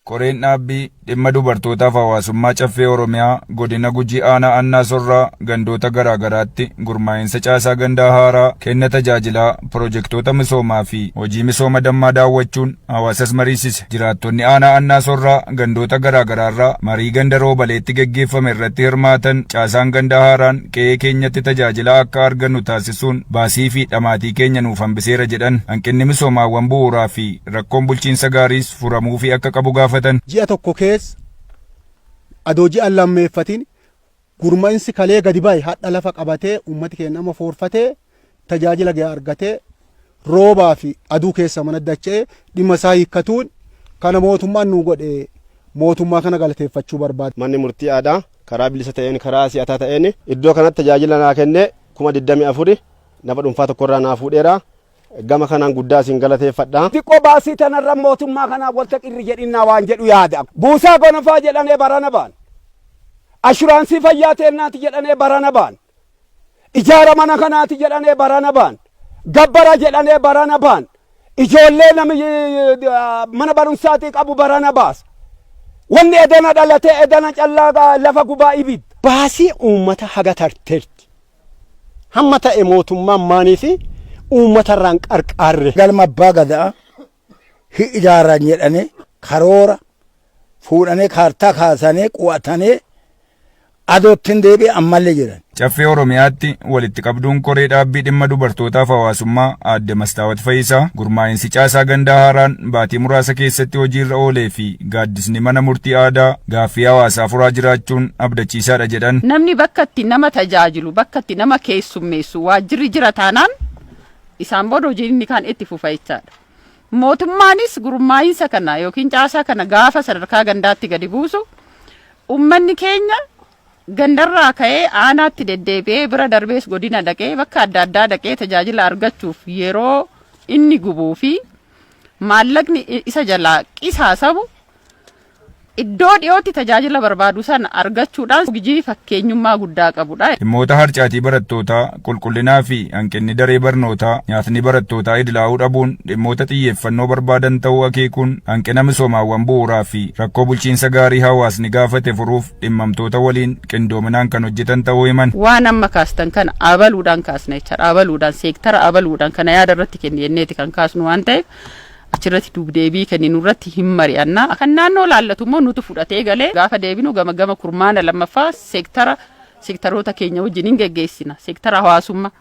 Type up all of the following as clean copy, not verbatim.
Koreen dhaabbii dhimma dubartootaaf hawaasummaa Caffee Oromiyaa Godina Gujii Aanaa Annaa Sorraa gandoota garaa garaatti gurmaa'insa caasaa gandaa haaraa, kenna tajaajilaa, pirojektoota misoomaa fi hojii misooma dammaa daawwachuun hawaasas mariisise. Jiraattonni Aanaa Annaa Sorraa gandoota garaa garaarraa marii ganda Roobaleetti geggeeffame irratti hirmaatan caasaan gandaa haaraan qe'ee keenyatti tajaajila akka argannu taasisuun baasii fi dhamaatii keenya nuuf hambiseera jedhan. Hanqinni misoomaawwan bu'uuraa fi rakkoon bulchiinsa gaariis furamuufii akka qabu gaafatan. Ji'a tokko keessa adoo ji'a lammeeffatin gurma'insi kalee gadi bahe hadha lafa qabatee ummati keenya amma foorfatee tajaajila gahaa argatee roobaa fi aduu keessa mana dacha'ee dhimma isaa hiikkatuun kana mootummaan nu godhe mootummaa kana galateeffachuu barbaada. Manni murtii aadaa karaa bilisa ta'een karaa si'ataa ta'een iddoo kanatti tajaajila naa kenne 24,000 nama dhuunfaa tokkorraa naa fuudheera. Gama kanaan guddaa isin galateeffadha. Xiqqoo baasii tanarra mootummaa kanaan walta qirri jedhinnaa waan jedhu yaada. Buusaa gonofaa jedhanee barana baan. Ashuraansii fayyaa teennaati jedhanee barana baan. Ijaara mana kanaati jedhanee barana baan. Gabbara jedhanee barana baan. Ijoollee nami mana barumsaatii qabu barana baasa. Wanni edana dhalatee edana callaa lafa gubaa ibidda. Baasii uummata haga tarteerti. Hamma ta'e mootummaan maaniif uummatarraan qarqaarre. Galma abbaa gadaa hin ijaaran jedhanii karoora fuudhanii kaartaa kaasanii qu'atanii adootti hin deebi'e ammallee jiran. Caffee Oromiyaatti walitti qabduun koree dhaabbii dhimma dubartootaaf hawaasummaa aadde Mastaawat Fayisaa gurmaa'insi caasaa gandaa haaraan baatii muraasa keessatti hojiirra oolee fi gaaddisni mana murtii aadaa gaaffii hawaasaa furaa jiraachuun abdachiisaadha jedhan. Namni bakka itti nama tajaajilu, bakka itti nama keessummeessu waajjirri jira taanaan isaan booda hojiin inni kaan itti fufa jechaadha. Mootummaanis gurmaa'insa kana yookiin caasaa kana gaafa sadarkaa gandaatti gadi buusu uummanni keenya gandarraa ka'ee aanaatti deddeebi'ee bira darbees godina dhaqee bakka adda addaa dhaqee tajaajila argachuuf yeroo inni gubuu fi maallaqni isa jalaa qisaasamu iddoo dhiyootti tajaajila barbaadu sana argachuudhaan hojii fakkeenyummaa guddaa qabudha. Dhimmoota harcaatii barattootaa, qulqullinaa fi hanqinni daree barnootaa, nyaatni barattootaa idilaa'uu dhabuun dhimmoota xiyyeeffannoo barbaadan ta'uu akeekuun hanqina misoomaawwan bu'uuraa fi rakkoo bulchiinsa gaarii hawaasni gaafate furuuf dhimmamtoota waliin qindoominaan kan hojjetan ta'uu himan. Waan amma kaastan kana abaluudhaan kaasna jechaadha. Abaluudhaan seektara abaluudhaan kana yaada irratti kenni jenneeti kan kaasnu waan ta'eef achirratti dubdeebii kenninu irratti hin mari'anna. Kan naannoo laallatu immoo nutu fudhatee galee gaafa deebinu gama gama kurmaana lammaffaa seektara seektaroota keenya wajjin hin geggeessina. Seektara hawaasummaa.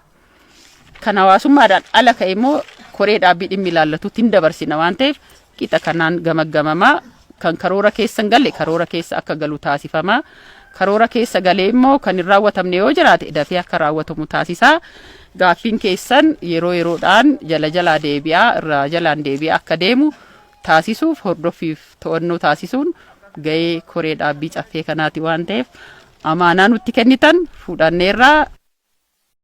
Kan hawaasummaadhaan ala ka'e immoo koree dhaabbii dhimmi ilaallatutti hin dabarsina waan ta'eef qixa kanaan gamaggamamaa kan karoora keessa hin galle karoora keessa akka galu taasifamaa. Karoora keessa galee immoo kan hin raawwatamne yoo jiraate dafee akka raawwatamu taasisaa. Gaaffiin keessan yeroo yeroodhaan jala jalaa deebi'aa irraa jalaan deebi'aa akka deemu taasisuuf hordoffiif to'annoo taasisuun gahee koree dhaabbii caffee kanaati waan ta'eef amaanaa nutti kennitan fudhanneerraa